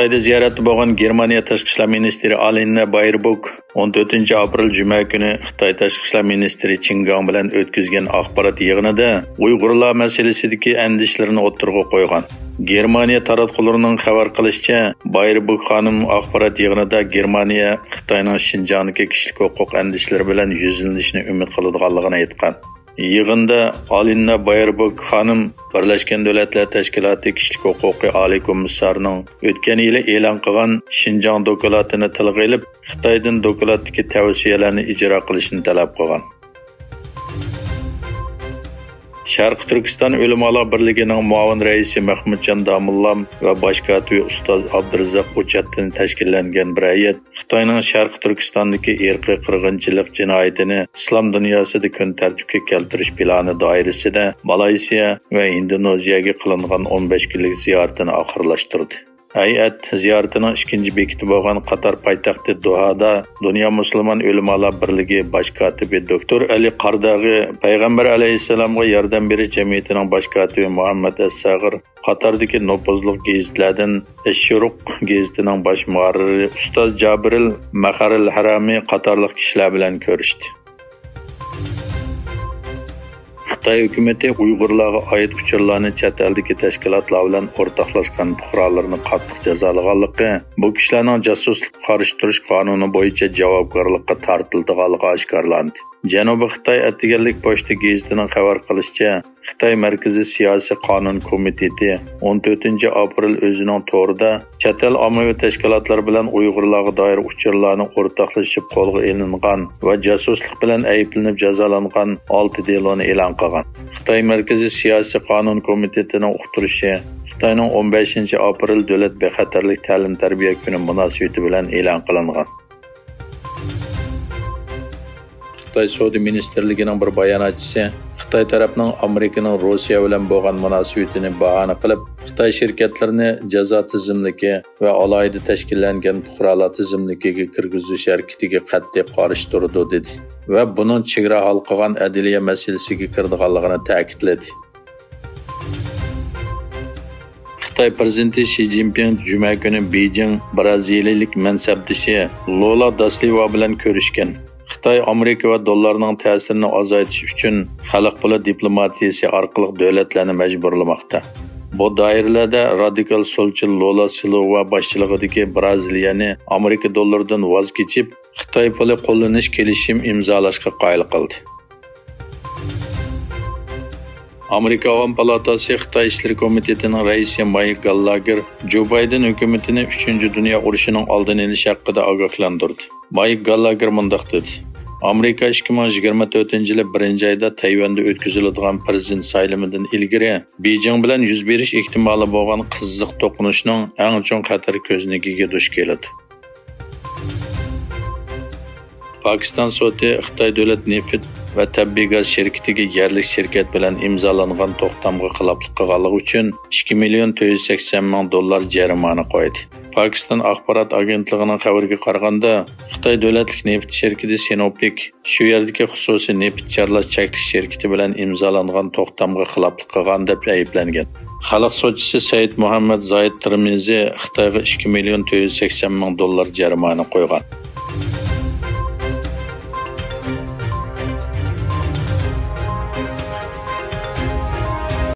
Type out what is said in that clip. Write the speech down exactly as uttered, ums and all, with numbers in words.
خىتايدا زىيارەتتە بولغان گېرمانىيە تاشقى ئىشلار مىنىستىرى ئالېننا بايربوك ئون تۆتىنچى ئاپرېل جۈمە كۈنى خىتاي تاشقى ئىشلار مىنىستىرى چىن گاڭ بىلەن ئۆتكۈزگەن ئاخبارات يىغىنىدا ئۇيغۇرلار مەسىلىسىدىكى ئەندىشىلىرىنى ئوتتۇرىغا قويغان. گېرمانىيە تاراتقۇلىرىنىڭ خەۋەر قىلىشىچە، بايربوك خانىم ئاخبارات يىغىنىدا گېرمانىيە خىتاينىڭ شىنجاڭدىكى كىشىلىك ھوقۇق ئەندىشىلىرى بىلەن يۈزلىنىشنى ئۈمىد قىلىدىغانلىقىنى ئېيتقان. يىغىندا ئالىننا بايربوك خانىم بىرلەشكەن دۆلەتلەر تەشكىلاتى كىشىلىك ھوقۇقى ئالىي كومىسسارىنىڭ ئۆتكەن يىلى ئېلان قىلغان شىنجاڭ دوكلاتىنى تىلغا ئېلىپ، خىتايدىن دوكلاتتىكى تەۋسىيەلەرنى ئىجرا قىلىشنى تەلەپ قىلغان. شەرقىي تۈركىستان ئۆلىمالار بىرلىكىنىڭ مۇئاۋىن رەئىسى مەخمۇتجان داموللام ۋە باش كاتىپى ئۇستاز ئابدۇرزاق ئوچاتتىن تەشكىللەنگەن بىر ھەيئەت خىتاينىڭ شەرقىي تۈركىستاندىكى ئىرقىي قىرغىنچىلىق جىنايىتىنى ئىسلام دۇنياسىدا كۈن تەرتىپكە كەلتۈرۈش پىلانى دائىرىسىدە مالايسىيا ۋە ئىندونېزىيەگە قىلىنغان ئون بەش كۈنلۈك زىيارىتىنى ئاخىرلاشتۇردى. ھەيئەت زىيارىتىنىڭ ئىككىنچى بېكىتى بولغان قاتار پايتەختى دوھادا دۇنيا مۇسۇلمان ئۆلىمالار بىرلىكى باش كاتىپى دوكتور ئەلى قارداغى پەيغەمبەر ئەلەيھىسسالامغا ياردەم بېرىش جەمئىيىتىنىڭ باش كاتىپى مۇھەممەد ئەسسەغىر قاتاردىكى نوپۇزلۇق گېزىتلەردىن ئەششۇرۇق گېزىتىنىڭ باش مۇھەررىرى ئۇستاز جابىرىل مەخەرىل ھەرامى قاتارلىق كىشىلەر بىلەن كۆرۈشتى. خىتاي ھۆكۈمىتى ئۇيغۇرلارغا ئائىت ئۇچۇرلارنى چەت ئەلدىكى تەشكىلاتلار بىلەن ئورتاقلاشقان پۇقرالىرىنى قاتتىق جازالىغانلىقى، بۇ كىشىلەرنىڭ جاسۇسلۇققا قارشى تۇرۇش قانۇنى بويىچە جاۋابكارلىققا تارتىلىدىغانلىقى ئاشكارىلاندى. جەنۇبىي خىتاي ئەتىگەنلىك پوچتا گېزىتىنىڭ خەۋەر قىلىشىچە، خىتاي مەركىزىي سىياسىي قانۇن كومىتېتى ئون تۆتىنچى ئاپرېل ئۆزىنىڭ تورىدا چەت ئەل ئاممىۋى تەشكىلاتلىرى بىلەن ئۇيغۇرلارغا دائىر ئۇچۇرلارنىڭ ئورتاقلىشىپ قولغا ئېلىنغان ۋە جاسۇسلۇق بىلەن ئەيىبلىنىپ جازالانغان ئالتە دېلونى ئېلان قىلغان. خىتاي مەركىزىي سىياسىي قانۇن كومىتېتىنىڭ ئۇقتۇرۇشى، خىتاينىڭ ئون بەشىنچى ئاپرېل دۆلەت بىخەتەرلىك تەلىم تەربىيە كۈنى مۇناسىۋىتى بىلەن ئېلان قىلىنغان. خىتاي سودا مىنىستىرلىكىنىڭ بىر باياناتچىسى خىتاي تەرەپنىڭ ئامېرىكىنىڭ روسىيە بىلەن بولغان مۇناسىۋىتىنى باھانە قىلىپ، خىتاي شىركەتلىرىنى جازا تىزىملىكى ۋە ئالاھىدە تەشكىللەنگەن پۇقرالار تىزىملىكىگە كىرگۈزۈش ھەرىكىتىگە قەتئىي قارشى تۇرىدۇ، دېدى ۋە بۇنىڭ چېگرا ھالقىغان ئەدلىيە مەسىلىسىگە كىرىدىغانلىقىنى تەكىتلىدى. خىتاي پىرېزىدېنتى شى جىنپىڭ جۈمە كۈنى بېيجىڭ بىرازىلىيىلىك مەنسەپدىشى لولا داسلىۋا بىلەن كۆرۈشكەن. خىتاي ئامېرىكا ۋە دوللارنىڭ تەسىرىنى ئازايتىش ئۈچۈن خەلق پۇلى دىپلوماتىيىسى ئارقىلىق دۆلەتلەرنى مەجبۇرلىماقتا. بۇ دائىرىلەردە رادىكال سولچى لولا سىلۋا باشچىلىقىدىكى بىرازىلىيەنى ئامېرىكا دوللىرىدىن ۋاز كېچىپ، خىتاي پۇلى قوللىنىش كېلىشىم ئىمزالاشقا قايىل قىلدى. ئامېرىكا ئاۋام پالاتاسى خىتاي ئىشلىرى كومىتېتىنىڭ رەئىسى مايك گاللاگېر جو بايدېن ھۆكۈمىتىنى ئۈچىنچى دۇنيا ئۇرۇشىنىڭ ئالدىنى ئېلىش ھەققىدە ئاگاھلاندۇردى. مايك گاللاگېر مۇنداق دېدى، ئامېرىكا ئىككى مىڭ يىگىرمە تۆتىنچى يىلى بىرىنچى ئايدا تەيۋەندە ئۆتكۈزۈلىدىغان پىرېزىدېنت سايلىمىدىن ئىلگىرى بېيجىڭ بىلەن يۈز بېرىش ئېھتىمالى بولغان قىزىق توقۇنۇشنىڭ ئەڭ چوڭ خەتەر كۆزنىكىگە دۇچ كېلىدۇ. پاكىستان سوتى خىتاي دۆلەت نېفىت ۋە تەبىئىي گاز شىركىتىگە يەرلىك شىركەت بىلەن ئىمزالانغان توختامغا خىلاپلىق قىلغانلىقى ئۈچۈن ئىككى مىليون تۆت يۈز سەكسەن مىڭ دوللار جەرىمانە قويدى. پاكىستان ئاخبارات ئاگېنتلىقىنىڭ خەۋىرىگە قارىغاندا، خىتاي دۆلەتلىك نېفىت شىركىتى سىنوپېك شۇ يەردىكى خۇسۇسىي نېفىت چارلاش چەكلىك شىركىتى بىلەن ئىمزالانغان توختامغا خىلاپلىق قىلغان دەپ ئەيىبلەنگەن. خەلق سوتچىسى سەيىد مۇھەممەد زاھىد تىرمىزى خىتايغا ئىككى مىليون تۆت يۈز سەكسەن مىڭ دوللار جەرىمانە قويغان.